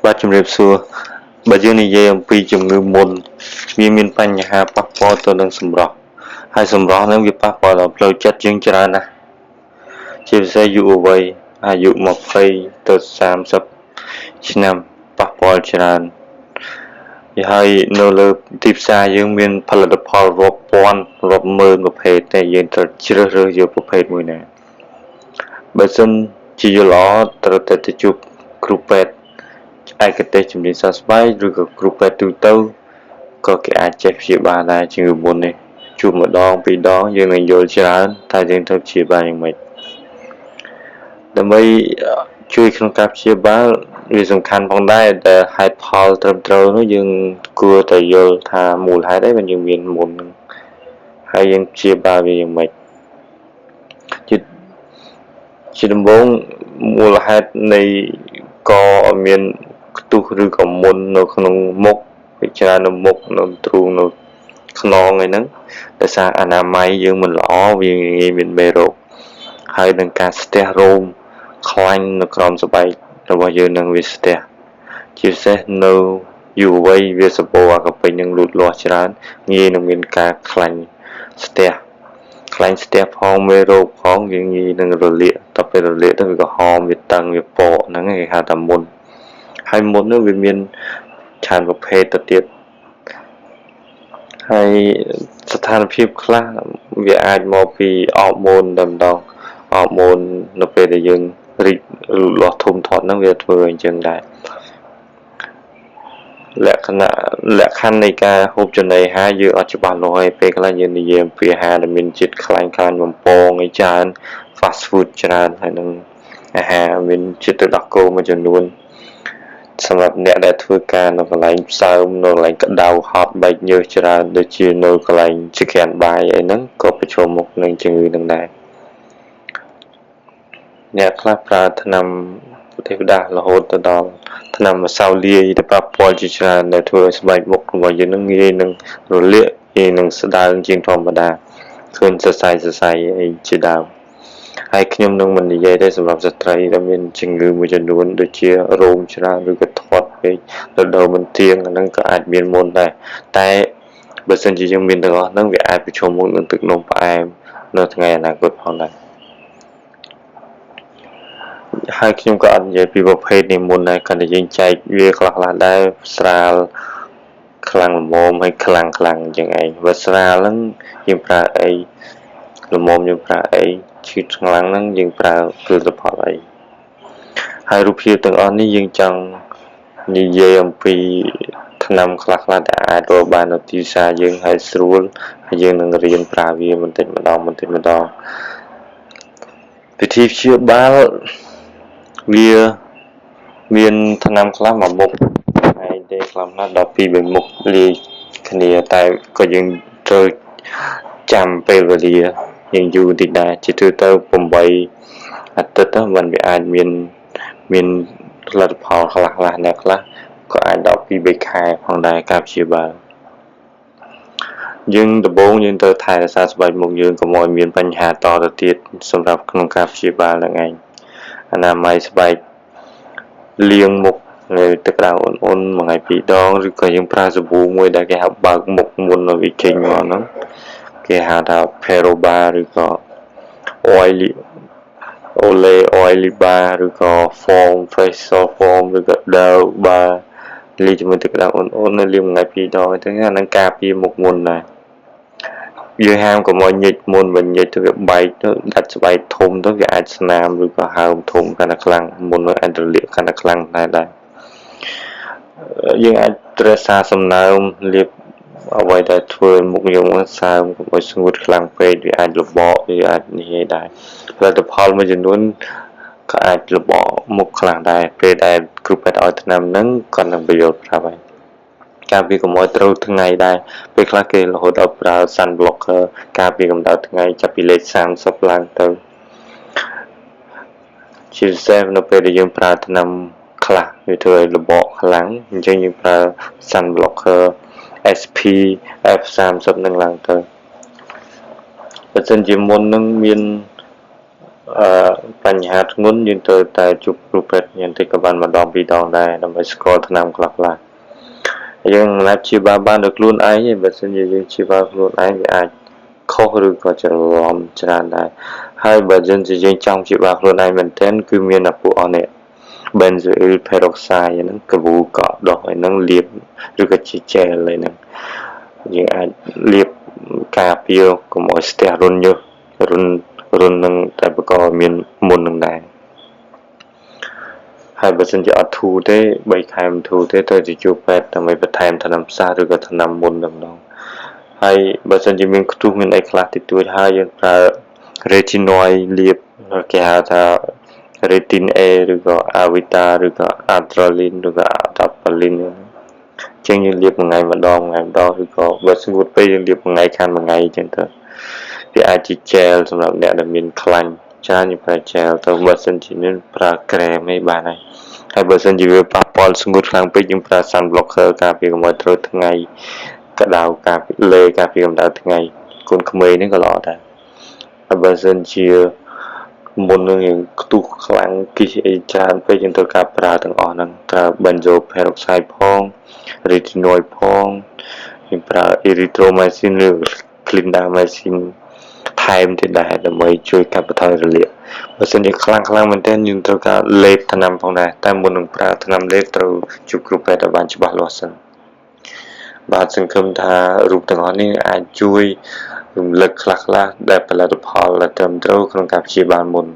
បាទជំរាបសួរបើយើងនិយាយអំពីជំងឺមុនវាមានបញ្ហាប៉ះពាល់ទៅនឹងសម្រស់ហើយសម្រស់ហ្នឹងវាប៉ះពាល់ដល់ផ្លូវចិត្តយើងច្រើនណាស់ជាពិសេសយុវវ័យអាយុ20ទៅ30ឆ្នាំប៉ះពាល់ច្រើនហើយនៅលើទីផ្សារយើងមានផលិតផលរាប់ពាន់រាប់ម៉ឺនប្រភេទតែយើងត្រូវជ្រើសរើសយកប្រភេទមួយណាបើសិនជាយល់ល្អត្រូវតែទៅជួបគ្រូពេទ្យឯកទេសជំនាញសើស្បែកឬក៏គ្រូពេទ្យទូទៅក៏គេអាចចេះព្យាបាលដែរជំងឺមុននេះជួបម្ដងពីរដងយើងនឹងយល់ច្រើនថាយើងត្រូវព្យាបាលយ៉ាងម៉េចដើម្បីជួយក្នុងការព្យាបាលវាសំខាន់ផងដែរដែលហេតុផលត្រឹមត្រូវនោះយើងគួរតែយល់ថាមូលហេតុអីបានយើងមានមុនហ្នឹងហើយយើងព្យាបាលវាយ៉ាងម៉េចជាជាដំបូងមូលហេតុនៃកឲ្យមានខ្ទុះឬក៏មុននៅក្នុងមុខវាច្រើននៅមុខនៅទ្រូងនៅខ្នងអីហ្នឹងដោយសារអនាម័យយើងមិនល្អវាងាយមានមេរោគហើយនឹងការស្ទះរោមខ្លាញ់នៅក្រោមស្បែករបស់យើងនឹងវាស្ទះជាពិសេសនៅយុវវ័យវាសម្បូរអាកាពេញនឹងលូតលាស់ច្រើនងាយនឹងមានការខ្លាញ់ស្ទះខ្លាញ់ស្ទះផងមេរោគផងវាងាយនឹងរលាកដល់ពេលរលាកទៅវាក្រហមវាតឹងវាពកហ្នឹងគេហៅថាមុនហើយមុននោះវាមានច្រើនប្រភេទទៅទៀតហើយស្ថានភាពខ្លះវាអាចមកពីអរម៉ូនតែម្ដងអរម៉ូននៅពេលដែលយើងរីកលូតលាស់ធំធាត់ហ្នឹងវាធ្វើអញ្ចឹងដែរលក្ខណៈលក្ខខណ្ឌនៃការហូបចំណីអាហារយើងអត់ច្បាស់លាស់ហើយពេលខ្លះយើងនិយាយអំពីអាហារដែលមានជាតិខ្លាញ់ខ្លាញ់បំពងអីច្រើន fast food ច្រើនហើយនឹងអាហារមានជាតិទឹកដោះគោមួយចំនួនសម្រាប់អ្នកដែលធ្វើការនៅកន្លែងផ្សើមនៅកន្លែងក្តៅហត់បែកញើសច្រើនដូចជានៅកន្លែងចក្រានបាយអីហ្នឹងក៏ប្រឈមមុខនឹងជំងឺនឹងដែរអ្នកខ្លះប្រើថ្នាំទេវតារហូតទៅដល់ថ្នាំម្សៅលាយទៅប៉ះពាល់ជាច្រើនដែលធ្វើឲ្យស្បែកមុខរបស់យើងនឹងងាយនឹងរលាកងាយនឹងស្ដើងជាងធម្មតាឃើញសរសៃសរសៃអីជាដើមហើយខ្ញុំនឹងមិននិយាយទេសម្រាប់ស្ត្រីដែលមានជំងឺមួយចំនួនដូចជារោមច្រើនឬក៏ធាត់ពេករដូវមិនទៀងអាហ្នឹងក៏អាចមានមុនដែរតែបើសិនជាយើងមានទាំងអស់ហ្នឹងវាអាចប្រឈមមុខនឹងទឹកនោមផ្អែមនៅថ្ងៃអនាគតផងដែរហើយខ្ញុំក៏អត់និយាយពីប្រភេទនេះមុនដែរគ្រាន់តែយើងចែកវាខ្លះៗដែរស្រាលខ្លាំងល្មមហើយខ្លាំងខ្លាំងអញ្ចឹងឯងបើស្រាលហ្នឹងយើងប្រើអីល្មមយើងប្រើអីឈឺខ្លាំងហ្នឹងយើងប្រើផលិតផលអីហើយរូបភាពទាំងអស់នេះយើងចង់និយាយអំពីថ្នាំខ្លះៗដែលអាចរកបាននៅទីផ្សារយើងហើយស្រួលហើយយើងនឹងរៀនប្រើវាបន្តិចម្ដងបន្តិចម្ដងវិធីព្យាបាលវាមានថ្នាំខ្លះមួយមុខឯងទេខ្លះណាស់ដល់ពីរបីមុខលាយគ្នាតែក៏យើងត្រូវចាំពេលវេលាយើងយូរបន្តិចដែរជាទូទៅ8អាទិត្យទៅមិនវាអាចមានមានផលិតផលខ្លះខ្លះអ្នកខ្លះក៏អាចដល់2 3ខែផងដែរការព្យាបាលយើងដំបូងយើងត្រូវថែរក្សាស្បែកមុខយើងកុំឲ្យមានបញ្ហាតទៅទៀតសម្រាប់ក្នុងការព្យាបាលហ្នឹងឯងអនាម័យស្បែកលាងមុខនៅទឹកក្តៅអ៊ុនៗមួយថ្ងៃពីរដងឬក៏យើងប្រើសាប៊ូមួយដែលគេហៅបើកមុខមុនឲ្យវាចេញមកហ្នឹងគេហៅថា Peroba ឬក៏ oily Olay oily bar ឬក៏ foam facial foam ឬក៏ Dove bar លាយជាមួយទឹកក្តៅអ៊ុនៗនៅលាងមួយថ្ងៃពីរដងទៅអាហ្នឹងការពារមុខមុនដែរយើងហាមកុំឲ្យញិចមុនបើញិចទៅវាបែកទៅដាច់ស្បែកធំទៅវាអាចស្នាមឬក៏ហើមធំកាន់តែខ្លាំងមុននឹងអាចរលាកកាន់តែខ្លាំងដែរដែរយើងអាចរក្សាសំណើមលាបអ្វីដែលធ្វើមុខយើងសើមកុំឲ្យស្ងួតខ្លាំងពេកវាអាចរបកវាអាចនេះឯដែរផលិតផលមួយចំនួនក៏អាចរបកមុខខ្លាំងដែរពេលដែលគ្រូពេទ្យឲ្យថ្នាំហ្នឹងគាត់នឹងបញ្យល់ប្រាប់ហើយការពារកុំឲ្យត្រូវថ្ងៃដែរពេលខ្លះគេរហូតដល់ប្រើ sun blocker ការពារកម្ដៅថ្ងៃចាប់ពីលេខ30ឡើងទៅជាពិសេសនៅពេលដែលយើងប្រើថ្នាំខ្លះវាធ្វើឲ្យរបកខ្លាំងអញ្ចឹងយើងប្រើ sun blocker SPF 30នឹងឡើងទៅបើសិនជាមុននឹងមាន អឺបញ្ហាធ្ងន់យើងត្រូវតែជួបគ្រូពេទ្យយ៉ាងតិចក៏បានម្ដងពីរដងដែរដើម្បីស្គាល់ថ្នាំខ្លះខ្លះយើងមិនអាចព្យាបាលបានដោយខ្លួនឯងទេបើសិនជាយើងព្យាបាលខ្លួនឯងវាអាចខុសឬក៏ច្រឡំច្រើនដែរហើយបើយើងជាយើងចង់ព្យាបាលខ្លួនឯងមែនទែនគឺមានតែពួកអស់នេះ benzoyl peroxide ហ្នឹងសាប៊ូកក់ដុសឲ្យហ្នឹងលាបឬក៏ជាជែលអីហ្នឹងយើងអាចលាបការពារកុំឲ្យស្ទះរន្ធញើសរន្ធរន្ធនឹងតែបកមានមុននឹងដែរហើយបើសិនជាអត់ធូរទេ3ខែមិនធូរទេត្រូវទៅជួបពេទ្យដើម្បីបន្ថែមថ្នាំផ្សះឬក៏ថ្នាំមុនតែម្ដងហើយបើសិនជាមានខ្ទុះមានអីខ្លះតិចតួចហើយយើងប្រើ retinoid លាបគេហៅថា retin A ឬក៏ Avita ឬក៏ Adrolin ឬក៏ Adapalene ជាងយើងលាបមួយថ្ងៃម្ដងថ្ងៃម្ដងឬក៏បើស្ងួតពេកយើងលាបមួយថ្ងៃខានមួយថ្ងៃអញ្ចឹងទៅវាអាចជាជែលសម្រាប់អ្នកដែលមានខ្លាញ់ច្រើនយើងប្រើជែលទៅបើសិនជាមានប្រើក្រែមអីបានហើយហើយបើសិនជាវាប៉ះពាល់ស្ងួតខ្លាំងពេកយើងប្រើ sun blocker ការពារកុំឲ្យត្រូវថ្ងៃក្តៅការពារលេការពារកម្ដៅថ្ងៃកូនក្មេងនេះក៏ល្អដែរហើយបើសិនជាមុននឹងយើងខ្ទុះខ្លាំងគិះអីច្រើនពេកយើងត្រូវការប្រើទាំងអស់ហ្នឹងប្រើ benzoyl peroxide ផង retinoid ផងយើងប្រើ erythromycin ឬ clindamycin ថែមទៀតដែរដើម្បីជួយកាត់បន្ថយរលាកបើសិនជាខ្លាំងខ្លាំងមែនទែនយើងត្រូវការលេបថ្នាំផងដែរតែមុននឹងប្រើថ្នាំលេបត្រូវជួបគ្រូពេទ្យឲ្យបានច្បាស់លាស់សិនបាទសង្ឃឹមថារូបទាំងអស់នេះអាចជួយរំលឹកខ្លះៗដែលផលិតផលដែលត្រឹមត្រូវក្នុងការព្យាបាលមុន។